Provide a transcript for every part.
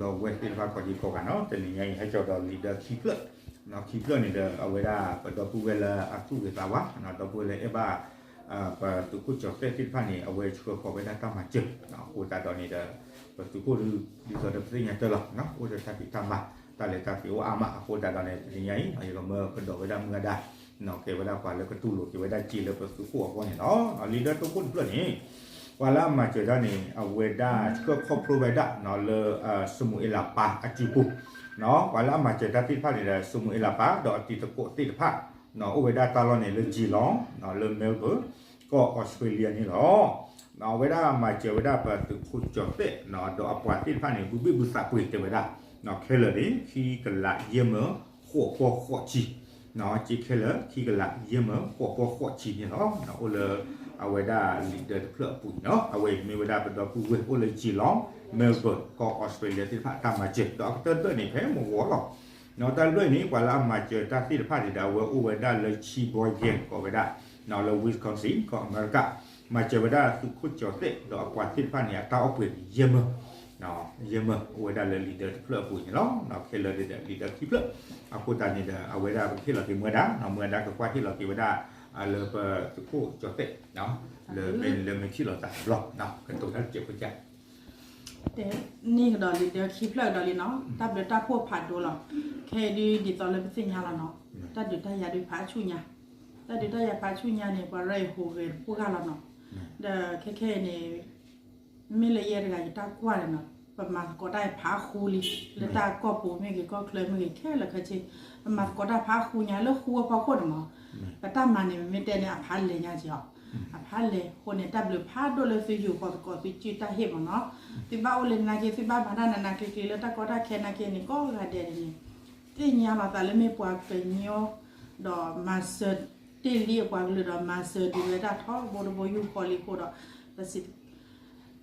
ဒီပုၢ်ဝဲၢ်သ့ၣ်တဖၣ်ကိးဒံကိးဂၤနီၤ, တနံၤညါအံၤ ဟဲကၠီဒီးလံာ်ဒၢခံဖျၢၣ်, ခံဖျၢၣ်န့ၣ်ဒီး အဝဲဒၣ်ပဒီပုၢ်ဝဲၢ်လၢအသူၣ်ဂ့ၤသးဝါ, ဒီပုၢ်ဝဲၢ်လၢအဲၣ်ဘၣ် ပသုးခိၣ်ကၠီၤသဲၣ်သ့ၣ်တဖၣ်န့ၣ် အဝဲဆှၢဃီၤဝဲဒၣ်တၢ်မၤစၢၤ, အဃိသတးဒီးန့ၣ်ဒီး ပသုးခိၣ်ဒ်သိးဒီးပသ့ၣ်ညါတၢ်လီၤ, အိၣ်ဒီးတၢ်ဖံးတၢ်မၤ တၢ်လဲၤတၢ်က့ၤအိၣ်အါမး, အဃိသတးဒီးန့ၣ် တနံၤညါအံၤ ယကမၢကဒီးဝဲဒၣ်မုၢ်အဒါ ကဲဝဲဒၣ်ပှၤလၢကတူၢ်လိာ်က့ၤဝဲဒၣ်စ့လၢပသုးခိၣ်အဂီၢ်န့ၣ်လီၤ. လံာ်ဒၢတခိၣ်တဖျၢၣ်န့ၣ် ပှၤလၢအမၤစၢၤတၢ်န့ၣ် အဝဲဒၣ်ဆှၢခီဖျိဝဲဒၣ်လၢ စမူၤအ့လးပၢ်အစုပူၤ, ပှၤလၢအမၤစၢၤတၢ်သ့ၣ်တဖၣ်န့ၣ်ဒီး စမူၤအ့လးပၢ် ဒီးအတံၤသကိးသ့ၣ်တဖၣ် အိၣ်ဝဲဒၣ်တၢ်လီၢ်န့ၣ်လၢ Geelong လၢ Melbourne ကီၢ်အီစထြ့လယါန့ၣ်လီၤ. အဝဲဒၣ်မၤစၢၤဝဲဒၣ်ပသုးခိၣ်ကၠီၤသဲၣ် ဒီးအပှၤသ့ၣ်တဖၣ်န့ၣ် ဘုဘ့ၣ်ဘုသးပှ့ၤတဲဝဲဒၣ် ခဲလၢာ်န့ၣ် ခံကလးယဲၢ်မၢဃိးပီၢ်ဃိးဆံ, စ့ခဲလၢာ် ခံကလးယဲၢ်မၢဃိးပီၢ်ဃိးဆံန့ၣ်လီၤ. အိၣ်လၢအဝဲဒၣ်လံာ်ဒၢတဖျၢၣ်အပူၤန့ၣ်လီၤ. အဝဲအံၤမ့ၢ်ဝဲဒၣ်ပဒီပုၢ်ဝဲၢ်အိၣ်လၢ Geelong, Melbourne ကီၢ်အီစထြ့လယါသ့ၣ်တဖၣ်တၢ်မၤစၢၤ ဒီးအကတၢၢ်တဖျၢၣ်န့ၣ် ဖဲမုၢ်ဂီၤလီၤ. တၢ်တဖျၢၣ်န့ၣ် ပှၤလၢအမၤစၢၤတၢ်သ့ၣ်တဖၣ်န့ၣ်ဒီး အဝဲအိၣ်ဝဲဒၣ်လၢ Sheboygan ကိးဝဲဒၣ် လၢ Wisconsin ကီၢ်အမဲရကၤ မၤစၢၤဝဲဒၣ်သုးခိၣ်ကၠီၤသဲၣ် ဒီးအပှၤသ့ၣ်တဖၣ်န့ၣ် အတၢ်အီၣ်ပှ့ၤန့ၣ် ယဲၢ်မၢ, ယဲၢ်မၢ အိၣ်ဝဲဒၣ်လၢလံာ်ဒၢတဖျၢၣ်အပူၤန့ၣ်လီၤ. ခဲလၢာ်ဒီးလံာ်ဒၢခံဖျၢၣ်, အဃိသတးန့ၣ်ဒီး အဝဲဒၣ်ပကဟ့ၣ်လီၤက့ၤမုၢ်အဒါ, မုၢ်အဒါကကွၢ်ဟ့ၣ်လီၤက့ၤဝဲဒၣ် လၢပသုးခိၣ်ကၠီၤသဲၣ် လၢမ့ၢ်လၢမ့ၢ်ထံၣ်လိာ်သးတဘျီ, ကတိၤတၢ်တစဲးဖိကၢ် တဲန့ၢ်ကဒီးလံာ်ဒၢခံဖျၢၣ်ကဒီးလံနီၤ, တၢ်ဘျုးတၢ်ဖှိၣ်ဖးဒိၣ်လီၤ. ခဲအံၤဒ်သိးလၢပသ့ၣ်ညါလီၤနီၤ, တၢ်ဒုးတၢ်ယၤဒုးဖးဆူၣ်ညါ, တၢ်ဒုးတၢ်ယၤဖးဆူၣ်ညါန့ၣ် ပှၤရဲၣ်ဟူးဂဲၤတပှဲၤဂၤလီၤနီၤ. ဒီးခဲခဲအံၤန့ၣ် မ့ၢ်လၢယဲတဂၤယတၢ်ကွၢ်န့ၣ်နီၤ, ပမၤသကိးတၢ်ဖးဃူလံ, လၢတၢ်ကီၢ်ပူၤမ့ၢ်ဂ့ၤ ကီၢ်ချၢမ့ၢ်ဂ့ၤ ခဲလၢာ်ခဲဆ့, ပမၤသကိးတၢ်ဖးဃူညါလၢဃူအဖီခိၣ်န့ၣ်မး, ပတၢ်မၤန့ၣ် မ့မ့ၢ်တဲန့ၣ် အဖးလဲၢ်ညါက့ၤအီၤ, အဖးလဲၢ်အဃိန့ၣ် တၢ်ဘျုးဖးဒိၣ်လၢသုယူာ်ဃီၤသကိးသုစုတၢ်ဟ့ၣ်မးနီၤ. သုဘၣ်အိၣ်လၢနၤက့ၤ သုဘၣ်မၤတၢ်နးနးကျံၤကျံၤလၢတၢ်ကီတၢ်ခဲနၤက့ၤန့ၣ် ကိးဂၤဒဲးန့ၣ် သ့ၣ်ညါလီၤသးလၢမ့ၢ်ပှၤကညီ ဒီးမၤစၢၤတ့ၢ်လံအပှၤကလုာ်ဒီး မၤစၢၤဒုးဝဲဒၣ်ထီဘိတဘိယူၢ်ဃီလံအဃိဒီး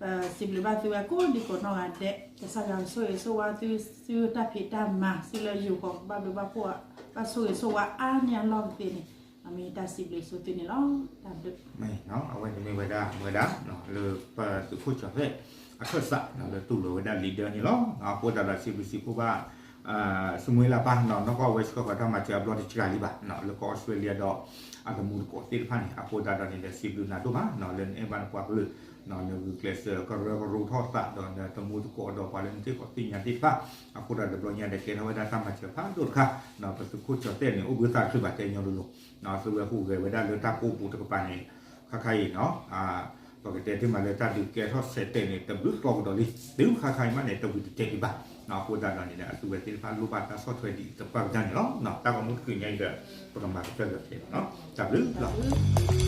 ပစံးဘျုးဘၣ်သုဝဲကိးဒံကိးနီၢ်ဂၤဒဲး, ကစၢ်ယွၤကဆိၣ်ဂ့ၤဆိၣ်ဝါသု သုတၢ်ဖံးတၢ်မၤ သုလၢယူာ်ဃီၤဘၣ်ဘျုးဘၣ်ဖှိၣ်, ဘၣ်ဆိၣ်ဂ့ၤဆိၣ်ဝါအါန့ၢ်အလီၢ်ကသ့န့ၣ်, အမ့ၢ်တၢ်စံးဘျုးဆိသုန့ၣ်လီၤ. တၢ်ဘျုး အဝဲန့ၣ်မ့ၢ်ဝဲဒၣ်မုၢ်အဒါ လၢပသုးခိၣ်ကၠီၤသဲၣ် အခၢၣ်စးလၢတူၢ်လိာ်ဝဲဒၣ်လံာ်ဒၢန့ၣ်လီၤ. အဃိသတးဒီးစံးဘျုးစံးဖှိၣ်ဘၣ် စမူၤအ့လးပၢ်နီၤ, နီၢ်ကီၢ်ဝဲဆှၢဃီၤတၢ်မၤစၢၤအဘျီတစှၤလံဘၣ် လၢကီၢ်အီစထြ့လယါဒီး အတမူတကိးသ့ၣ်တဖၣ်န့ၣ် အဃိသတးဒီးန့ၣ်ဒီး စံးဘျုးနၤဒိၣ်မး လၢနအဲၣ်ဘၣ်နပှၤကလုာ် နဂုာ်ကျဲးစၢးကရၢကရိထီၣ်သးဒီးနတမူတကိးဒီးပှၤလၢနထံၣ်ဃီၤသ့ၣ်ညါသ့ၣ်တဖၣ်, အဃိဒီးတဘျီညါဒီးကဲထီၣ်ဝဲဒၣ်တၢ်မၤစၢၤဖးဒိၣ်တခါ, ပသုးခိၣ်ကၠီၤသဲၣ်န့ၣ် အိၣ်ဘှံးသးခုဘၣ်တဲညီလိၤလိၤ, သုဝဲဟူးဂဲၤဝဲဒၣ်လၢတၢ်ကိးပူၤတကပၤန့ၣ် ခါခါအံၤနီၤ ပကတဲတ့ၢ်မးလၢတၢ်ဒုးကဲထီၣ်ဆဲးတဲာ်န့ၣ် တဘျုးတီကဒီးလံ, တုၤခါခါအံၤမးန့ၣ် တဝံၤတတဲာ်ဒံးဘၣ်, အဃိသတးဒီးန့ၣ်ဒီး အသုဝဲသ့ၣ်တဖၣ်လိၣ်ဘၣ်တၢ်ဆီၣ်ထွဲဒ်အံၤသပှၢ်ကတၢၢ်န့ၣ်လီၤ. တၢ်ဂီၤမူတချုးညါအံၤဒီး ပကမၤကတၢၢ်ဒီးဖဲန့ၣ်လီၤ. တၢ်ဘျုးလီၤ.